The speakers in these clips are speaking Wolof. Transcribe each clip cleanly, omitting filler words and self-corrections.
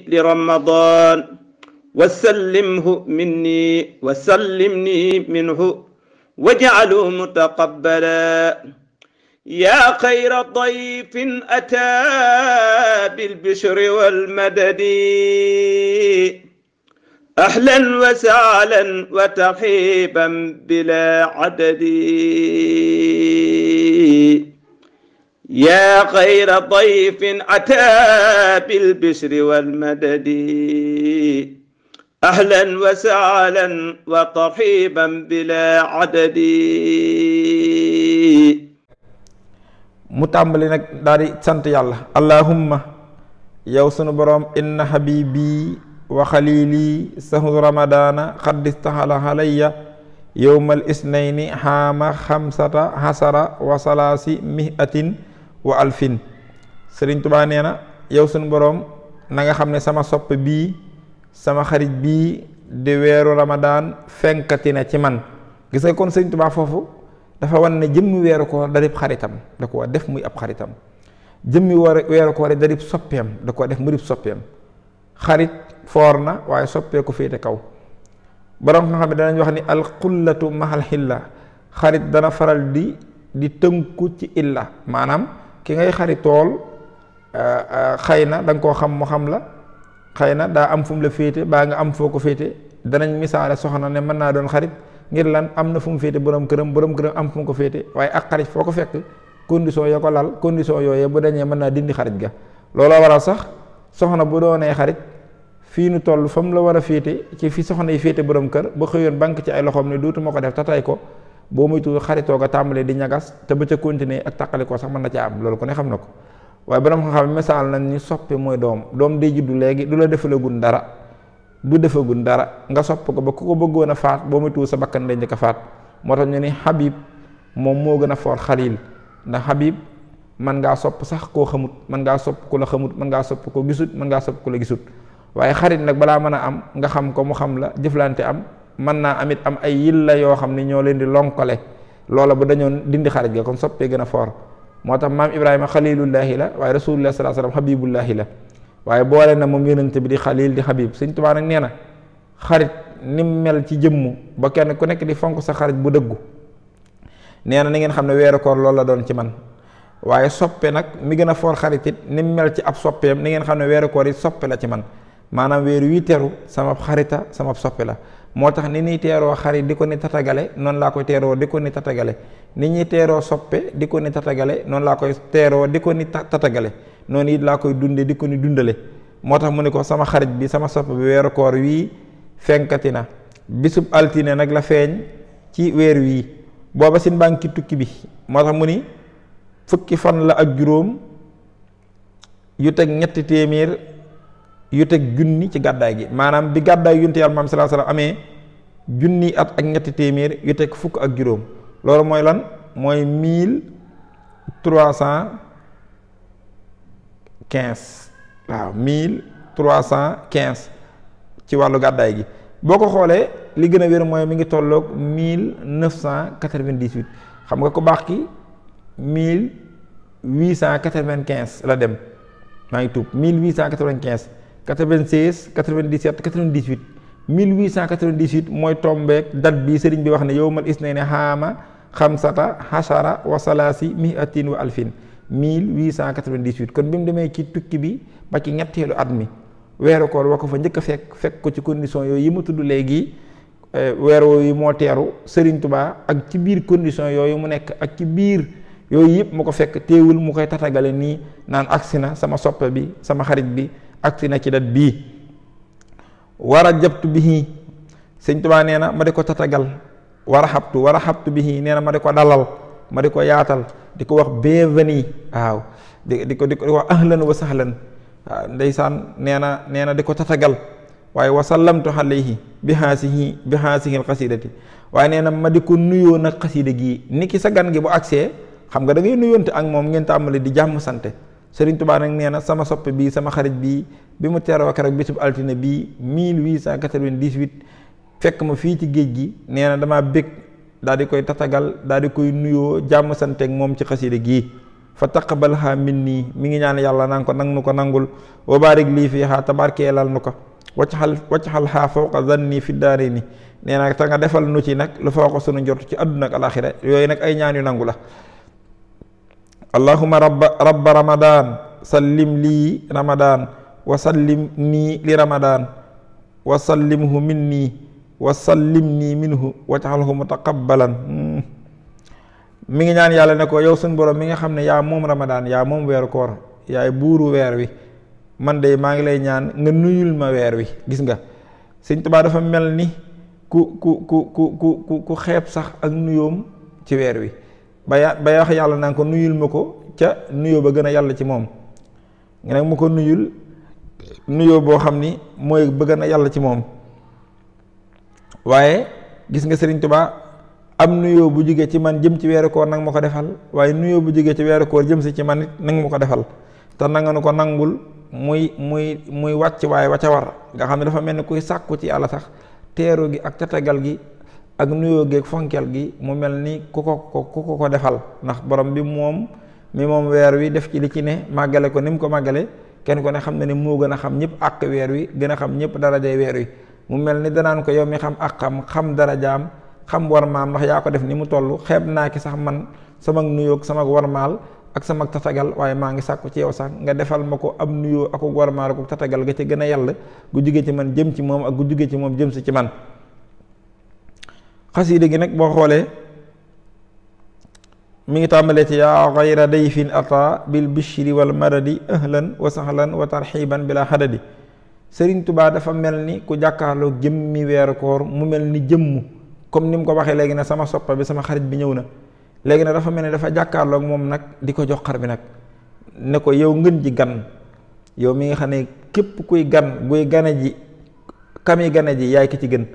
لرمضان وسلمه مني وسلمني منه واجعله متقبلا يا خير ضيف أتى بالبشر والمدد أهلا وسهلا وترحيبا بلا عدد يا خير ضيف أتى بالبشر والمدد أهلا وسهلا وترحيبا بلا عدد mu tàmbali nag daal di sant yàlla allahumma yow sunu boroom inna habibi wa xalili sahru ramadana xaddistahala alayya yowmal isnayni xaama xamsata hasara wa salaasi mihatin wa alfin Sëriñ Tuubaa nee na yow sunu boroom na nga xam ne sama sopp bii sama xarit bii di weeru ramadaan fenkati na ci man. Gis nga kon Sëriñ Tuubaa foofu dafa wan ne jëmmi weeru koor darib xaritam da ko def muy ab xaritam, jëmmi weeru koor darib soppeem da ko def mu rib soppeem. Xarit foor na waaye soppee ko féete kaw. Borom nga xam ne danañ wax ni alxullatu mahal xilla, xarit dana faral di tënku ci illa, maanaam ki ngay xaritool xëy na da nga koo xam mu xam la, xëy na daa am fu mu la féete baa nga am foo ko féete. Danañ misaale soxna ne mën naa doon xarit ngir lan am na fu mu féete borom këram am fu mu ko féete, waaye ak xarit foo ko fekk condition ya ko lal condition yooyee bu dañee mën naa dindi xarit ga. looloo waral sax soxna bu doonee xarit fii nu toll fa mu la war a féete ci fi soxna yi féete borom kër ba xëyoon banque ci ay loxoom ne duutuma ko def te tay ko boo moytu xaritoo ga tàmbalee di ñagas te ba ca continuer ak taqali ko sax mën na ca am, loolu ku ne xam na ko. waaye borom xam-xam misaal nañ ni soppe mooy doom day juddu léegi du la defalagun dara, du defagun dara nga sopp ko ba ku ko bëggoon a faat boo moytu sa bakkan lay njëkk a faat. moo tax ñu ni Habib moom moo gën a foor Xalil, ndax Habib mën ngaa sopp sax koo xamut, mën ngaa sopp ku la xamut, mën ngaa sopp ko gisut, mën ngaa sopp ku la gisut. waaye xarit nag balaa mën a am nga xam ko mu xam la jëflante am, mën naa amit am ay yilla yoo xam ni ñoo leen di lonkale, loola bu dañoo dindi xarit ga kon soppee gën a foor. moo tax maam Ibrahima xalilullahi la waaye rasulullah sallallahu alayhi wasallam habibullahi la, waaye boole na moom yonent bi di xalil di Habib. Sëñ Tuubaa nag nee na xarit ni mel ci jëmmu ba kenn ku nekk di fonk sa xarit bu dëggu, nee na ni ngeen xam ne weeru koor loolu la doon ci man. waaye soppe nag mi gën a foor xarit it ni mel ci ab soppeem ni ngeen xam ne weeru koor it soppe la ci man, maanaam weer wii teru sama xarita sama soppe la. moo tax ni ñuy teeroo xarit di ko ni tatagale noonu laa koy teeroo di ko ni tatagale, ni ñuy teeroo soppe di ko ni tatagale noonu laa koy teeroo di ko ni tatagale, noonu it laa koy dunde di ko ni dundale. moo tax mu ne ko sama xarit bi sama soppe bi weeru koor wii fenkati na, bisub altine nag la feeñ ci weer wii booba sin banki tukki bi. moo tax mu ni fukki fan la ak juróom yu teg ñetti téeméer yu teg junni ci gàddaay gi, maanaam bi gàddaay yonent Yàlla maam sallallahu alayhi wasallam amee junni at ak ñetti téeméer yu teg fukk ak juróom. loolu mooy lan? mooy 1315 waaw 1315 ci wàllu gàddaay gi. boo ko xoolee li gën a wér mooy mi ngi tolloog 1998. xam nga ko baax ki 1895 la dem, maa ngi tuub 1895 96 97 98 1898 mooy tombeek date bi sëriñ bi wax ne yowmal isnayni xaama xamsata hasara wa salaasi mihatin wa alfin 1898. kon bi mu demee ci tukki bi ba ci ñetteelu at mi weeru koor wa ko fa njëkk a fekk ko ci condition yooyu yi ma tudd léegi. weer yi moo teeru Sëriñ Tubaa ak ci biir condition yooyu mu nekk ak ci biir yooyu yëpp mu ko fekk teewul mu koy tatagale nii naan agsi na sama soppe bi sama xarit bi agsi na ci dat bii. war a jabtu bihi Sëriñ Tubaa nee na ma di ko tatagal, war a xabtu bihi nee na ma di ko dalal, ma di ko yaatal, di ko wax bienvenue waaw di ko wax ahlan wa sahlan waaw ndeysaan nee na di ko tatagal. waaye wasallamtu alayhi bi haasihi alxasidati waaye nee na ma di ko nuyoo nag xasida gii ni ki sa gan gi bu agsee xam nga da ngay nuyoonte ak moom ngeen tàmbali di jàmm sante. Sëriñ Tuubaa nag nee na sama soppe bii sama xarit bii bi mu teeroo keroog bisub altine bii 1898 fekk ma fii ci géej gi nee na damaa bég daal di koy tatagal daal di koy nuyoo jàmm sante ak moom ci xasida gii fa taqabalha minni mi ngi ñaan yàlla naan ko nang nu ko nangul wa barik lii fiihaa tabarkeelal nu ko waccaxal xaa fawqa zanni fi daarayni nee na te nga defal nu ci nag lu fawqa sunu njort ci àdduna ak alaxira yooyu nag ay ñaan yu nangu la. allahumma rabba ramadan sallim lii ramadan wa sallim nii li ramadan wa sallimhu minni wa sallim nii minhu waccaxalhu mutaqabbalan mi ngi ñaan yàlla ne ko yow suñu borom mi nga xam ne yaa moom ramadaan yaa moom weeru koor yaay buuru weer wi man de maa ngi lay ñaan nga nuyul ma weer wi. gis nga Sëñ Tuubaa dafa mel ni ku xeeb sax ak nuyoom ci weer wi ba wax yàlla naan ko nuyul ma ko ca nuyoo ba gën a yàlla ci moom nga nag ma ko nuyul nuyoo boo xam ni mooy ba gën a yàlla ci moom. waaye gis nga Sëriñ Tuubaa am nuyoo bu jógee ci man jëm ci weeru koor nag ma ko defal waaye nuyoo bu jógee ci weeru koor jëm si ci man it nag ma ko defal te nanga nu ko nangul muy wàcc waaye wa ca war nga xam ne dafa mel ni kuy sàkku ci yàlla sax teeru gi ak tatagal gi ak nuyoo gi ak fonkeel gi mu mel ni ku ko defal ndax borom bi moom weer wi def ci li ci ne màggale ko ni mu ko màggale kenn ko ne xam ne ni moo gën a xam ñëpp àq weer wi gën a xam ñëpp darajay weer wi mu mel ni danaan ko yow mi xam àqam xam darajaam xam war maam ndax yaa ko def ni mu toll xeeb naa ki sax man sama nuyoog sama warmaal ak sama tatagal waaye maa ngi sàkku ci yow sax nga defal ma ko am nuyoo ak warmaal ak tatagal ga ci gën a yàlla gu jugee ci man jëm ci moom ak gu jugee ci moom jëm si ci man. xasiida gi nag boo xoolee mi ngi tàmbalee ci yaa xayra dayfin ata bil bishri wal madadi ahlan wa sahlan wa tarxiban bila xadadi. Sëriñ Tubaa dafa mel ni ku jàkkaarloo jëmmi weeru koor mu mel ni jëmm comme ni mu ko waxee léegi ne sama soppa bi sama xarit bi ñëw na léegi nag dafa mel ni dafa jàkkaarloog moom nag di ko jox xar bi nag ne ko yow ngën ji gan yow mi nga xam ne képp kuy gan guy gane ji kami gane ji yaay ki ci gën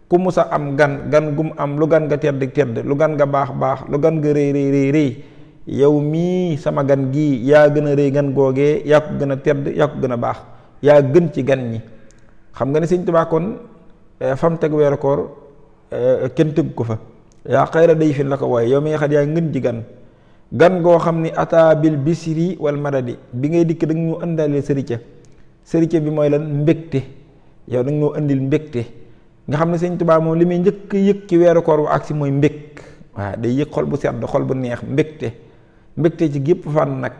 ku musa am gan gum am lu gan nga tedd lu gan nga baax lu gan nga rëy yow mii sama gan gii yaa gën a rëy gan googee yaa ko gën a tedd yaa ko gën a baax yaa gën ci gan ñi. xam nga ne Sëñ Tuubaa kon fam teg weeru koor kenn tëgg ko fa yaa xayra day fin la ko wooye yow mi nga xam yaa ngën ji gan goo xam ni ata bil bisri wal madadi bi ngay dikk da nga ñu ëndalee sërica bi mooy lan mbégte yow da nga ñoo indil mbégte nga xam ne Sëñ Tuubaa moom li muy njëkk yëg ci weeru koor bu agsi mooy mbég waaw day yëg xol bu sedd xol bu neex mbégte ci gépp fànn nag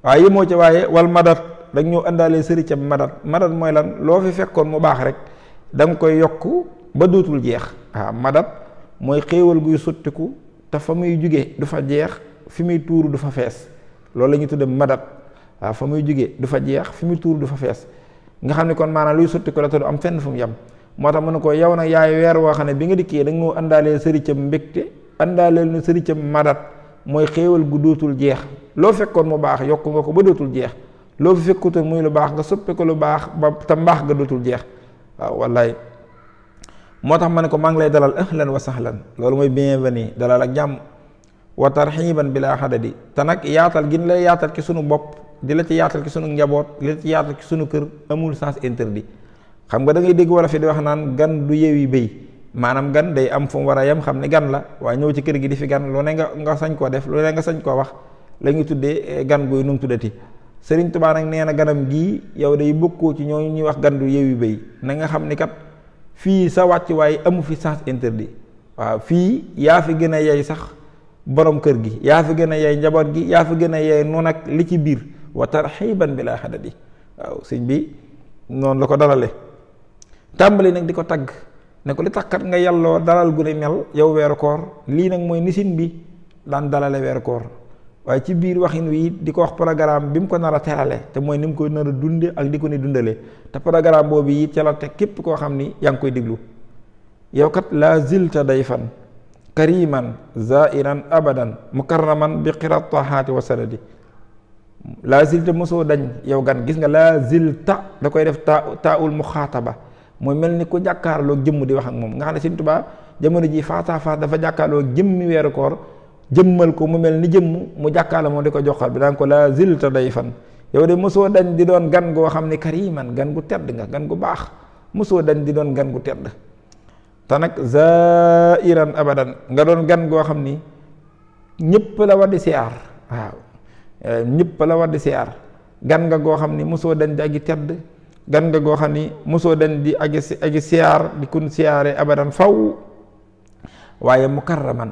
waaye yemoo ca waaye wal madat da nga ñoo ëndalee sërica bi madat mooy lan loo fi fekkoon mu baax rek da nga koy yokk ba dootul jeex waaw madat mooy xéewal guy sottiku te fa muy jóge du fa jeex fi muy tuuru du fa fees loolu la ñuy tudde madat waaw fa muy jóge du fa jeex fi muy tuuru du fa fees nga xam ne kon maanaam luy sottiku la te du am fenn fu mu yem moo tax mu ne ko yow nag yaay weer woo xam ne bi nga dikkee da nga ñoo àndaaleel sëricam mbégte àndaaleel nu sëricam madat mooy xéewal gu dootul jeex loo fekkoon mu baax yokk nga ko ba dootul jeex loo fi fekkutoon muy lu baax nga soppe ko lu baax ba te mbaax nga dootul jeex waaw wallaay moo tax ma ne ko maa ngi lay dalal ahlan wa sahlan loolu mooy bienvenue dalal ak jàmm wa tarxiban bila xadadi te nag yaatal gi lay yaatal ci sunu bopp di la ci yaatal ci sunu njaboot di la ci yaatal ci sunu kër amul sens interdit xam nga da ngay dégg wala fi di wax naan gan du yewi béy maanaam gan day am fu mu war a yem xam ne gan la waaye ñëw ci kër gi di fi gan lu ne nga sañ koo def lu ne nga sañ koo wax la ñuy tuddee gan guy nu mu tuddati Sëriñ Tuubaa nag nee na ganam gii yow day bokkoo ci ñooñu ñuy wax gan du yewi béy na nga xam ni kat fii sa wàcc waaye amu fi sens interdit waaw fii yaa fi gën a yey sax borom kër gi yaa fi gën a yey njaboot gi yaa fi gën a yey noonu ak li ci biir wa tarxiban bi laa xadadi waaw sëñ bi noonu la ko dalale tàmbali nag di ko tagg ne ko li taxkat nga yàlloo dalal gu ne mel yow weeru koor lii nag mooy nisin bi daan dalale weeru koor waaye ci biir waxin wi di ko wax programme bi mu ko nar a terale te mooy ni mu koy nar a dunde ak di ko ni dundale te programme boobu it ca la te képp koo xam ni yaa ngi koy déglu yow kat la zilta dayfan kariman zairan abadan mukarraman bi qirat tahaati wa sanadi la zilta mosoo dañ yow gan gis nga la zilta da koy def taul muxaataba mooy mel ni ku jàkkaarloo jëmm di wax ak moom nga xam ne Sëriñ Tuubaa jamono ji faata faat dafa jàkkaarloo jëmmi weeru koor jëmmal ko mu mel ni jëmm mu jàkkaarloo moom di ko joxal bi daan ko la zilta dayfan yow de mosoo dañ di doon gan goo xam ne kariman gan gu tedd nga gan gu baax mosoo dañ di doon gan gu tedd te nag zairan abadan nga doon gan goo xam ni ñëpp la war di siyaar waaw ñëpp la war di siyaar. gan nga goo xam ni mosoo dañ di agi tedd, gan nga goo xam ni mosoo dañ di agi siyaar di kun siyaare abadan faw. waaye mukarraman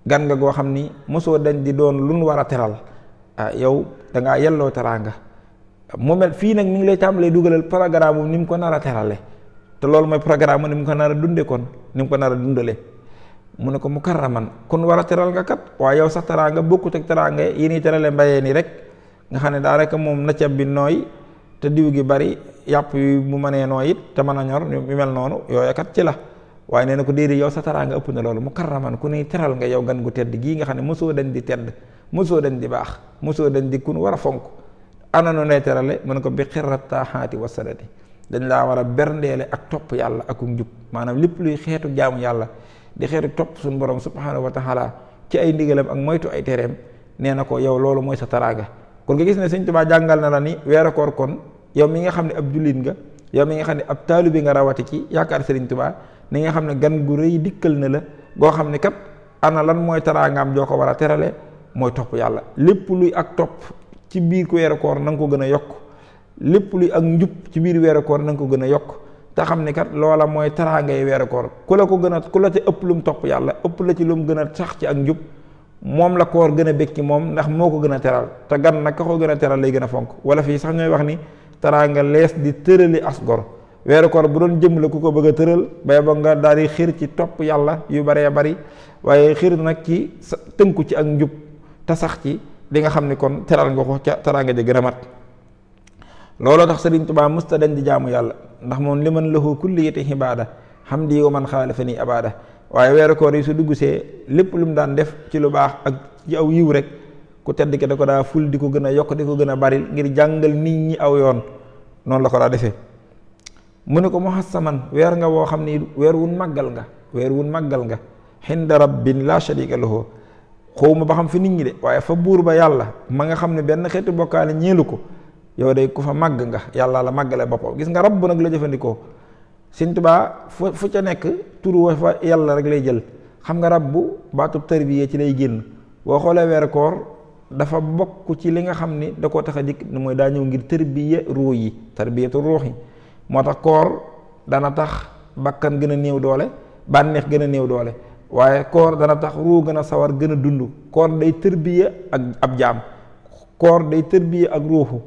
gan nga goo xam ni mosoo dañ di doon lu nu war a teral. yow da ngaa yelloo teraanga. mu mel fii nag mi ngi lay tàmbalee dugalal programme mu ni mu ko nar a terale, te loolu mooy programme ni mu ko nar a dunde kon ni mu ko nar a dundale. mu ne ko mukarraman kon war a teral nga kat, waaye yow sax teraanga bokkut ak teraanga yi ñuy terale mbayee nii rek nga xam ne daanaka moom na ceeb bi nooy te diw gi bari yàpp yu mu mënee nooy it te mën a ñor yu mel noonu yooya kat ci la. waaye nee na ko déedéet yow sa teraanga ëpp na loolu, mukarraman ku ne teral nga yow gan gu tedd gii nga xam ne mosoo dañ di tedd, mosoo dañ di baax, mosoo dañ di kun war a fonk. ana nu lay terale mu ne ko bi xirrataaxaati wasadati, dañ laa war a berndeele ak topp yàlla ak njub, maanaam lépp luy xeetu jaamu yàlla di xeetu topp suñu borom subhanahu wa taala ci ay ndigalam ak moytu ay tereem. nee na ko yow loolu mooy sa teraanga. kon nga gis ne Sëñ Tuubaa jàngal na la ni weeru koor kon yow mi nga xam ne ab jullit nga, yow mi nga xam ne ab taalibe nga rawati ci yaakaar Sëriñ Tuubaa, ni nga xam ne gan gu rëy dikkal na la goo xam ne kat ana lan mooy teraangaam joo ko war a terale mooy topp yàlla. lépp luy ak topp ci biir ku weeru koor na nga ko gën a yokk, lépp luy ak njub ci biir weeru koor na nga ko gën a yokk, te xam ne kat loola mooy teraangay weeru koor. ku la ko gën a ku la ci ëpp lu mu topp yàlla, ëpp la ci lu mu gën a sax ci ak njub, moom la koor gën a bég ci moom ndax moo ko gën a teral. te gan nag ka ko gën a teral lay gën a fonk. wala fii sax ñooy wax ni teraanga lees di tërali as gor. weeru koor bu doon jëm la ku ko bëgg a tëral bay ba nga daal di xir ci topp yàlla yu baree bari, waaye xir nag ci tënku ci ak njub te sax ci di nga xam ni kon teral nga ko ca teraanga ja gën a mat. looloo tax Sëriñ Tuubaa musta dañ di jaamu yàlla, ndax moom li man lahu kulliyati ibaada hamdi wa man xaalafani abada. waaye weeru koor yi su dugg see lépp lu mu daan def ci lu baax ak ci aw yiw rek ku tedd ki da ko daa ful di ko gën a yokk di ko gën a bari ngir jàngal nit ñi aw yoon. noonu la ko daa defee. mu ne ko muhassaman weer nga woo xam ni weer wun màggal nga, weer wun màggal nga hinda rabbin la sharika lahu. xawma ba xam fi nit ñi de waaye fa buur ba yàlla ma nga xam ne benn xeetu bokkaale ñeelu ko, yow day ku fa màgg nga, yàlla la màggale boppam. gis nga rabb nag la jëfandikoo. Sëñ Tuubaa fu ca nekk turu wa fa yàlla rek lay jël. xam nga rabbu baatub tarbiya ci lay génn. boo xoolee weeru koor dafa bokk ci li nga xam ni da koo tax a dikk mooy daa ñëw ngir tarbiya ruux yi, tarbiyatu ruux yi. moo tax koor dana tax bakkan gën a néew doole, bànneex gën a néew doole, waaye koor dana tax ruu gën a sawar gën a dund. koor day tërbiya ak ab jaam, koor day tërbiya ak ruuxu.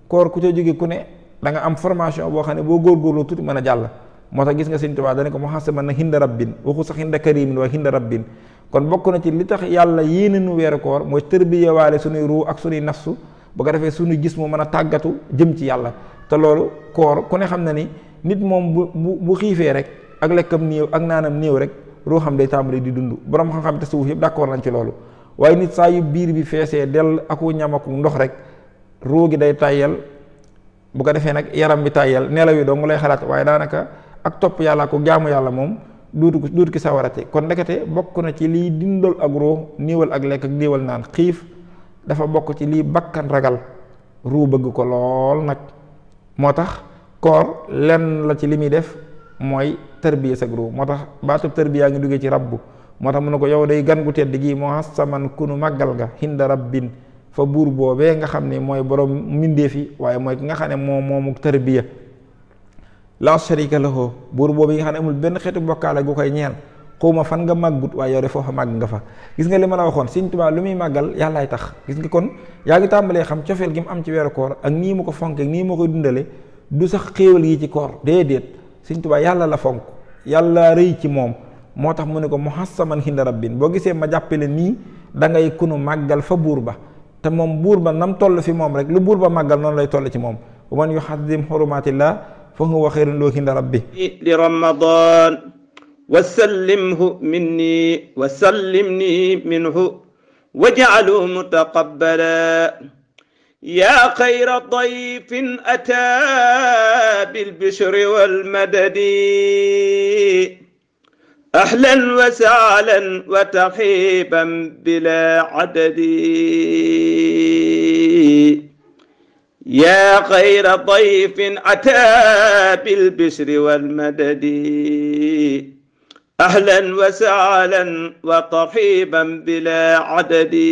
koor ku ca jóge ku ne da nga am formation boo xam ne boo góorgóorloo tuuti mën a jàll. moo tax gis nga Sëñ Tuubaa dana ko muhassaban na hinda rabbin, waxu sax hinda karimin waaye hinda rabbin. kon bokk na ci li tax yàlla yéene nu weeru koor mooy tërbiya waale sunuy ruu ak sunuy nafsu, bu ko defee sunuy gis mu mën a tàggatu jëm ci yàlla. te loolu koor ku ne xam na ni nit moom bu xiifee rek ak lekkam néew ak naanam néew rek ruu xam day tàmbali di dund. borom xam-xam tasawuf yëpp d'accord nañ ci loolu. waaye nit saa yu biir bi feesee dell aku ñam aku ndox rek ruu gi day tàyyal, bu ko defee nag yaram bi tàyyal, nelaw yi dong lay xalaat. waaye daanaka ak topp yàlla ko jaamu yàlla moom duutu ki sawarate. kon ndekete bokk na ci liy dindal ak ruu néewal ak lekk ak néewal naan. xiif dafa bokk ci liy bakkan ragal, ruu bëgg ko lool nag. moo tax koor lenn la ci li muy def mooy tarbiya sag ruu. moo tax baatub tarbiya ngi duggee ci rabbu. moo tax mu ne ko yow day gan gu tedd gi muhassaman kunu màggal nga hinda rabbin fa buur boobee nga xam ne mooy borom mbindeef yi, waaye mooy ki nga xam ne moomu tarbiya la sharika lahu. buur boobu yi nga xam ne amul benn xeetu bokkaale gu koy ñeel. xawma fan nga màggut waaye yow de foofa màgg nga fa. gis nga li ma la waxoon Sëñ Tuubaa lu muy màggal yàllaay tax. gis nga kon yaa ngi tàmbalee xam cofeel gi mu am ci weeru koor ak nii mu ko fonk ak nii mu koy dundale. du sax xéewal yi ci koor déedéet, Sëñ Tuubaa yàlla la fonk, yàlla rëy ci moom. moo tax mu ne ko muhassaman hinda rabbin, boo gisee ma jàppale nii da ngay kunu màggal fa buur ba. te moom buur ba nam toll fi moom rek lu buur ba màggal noonu lay toll ci moom. wa man yuhazim hurumatillah fa huwa xayrun lahu hinda rabbi. li ramadan wasallimhu minni wasallimni minhu waj'alhu mutaqabbala ya xayra dayfin ataa bil bishri wal madadi ahlan wa sahlan wa tarhiban bila adadi ya xayra dayfin ataa bil bishri wal madadi ahlan wa sahlan wa tarhiban bila adadi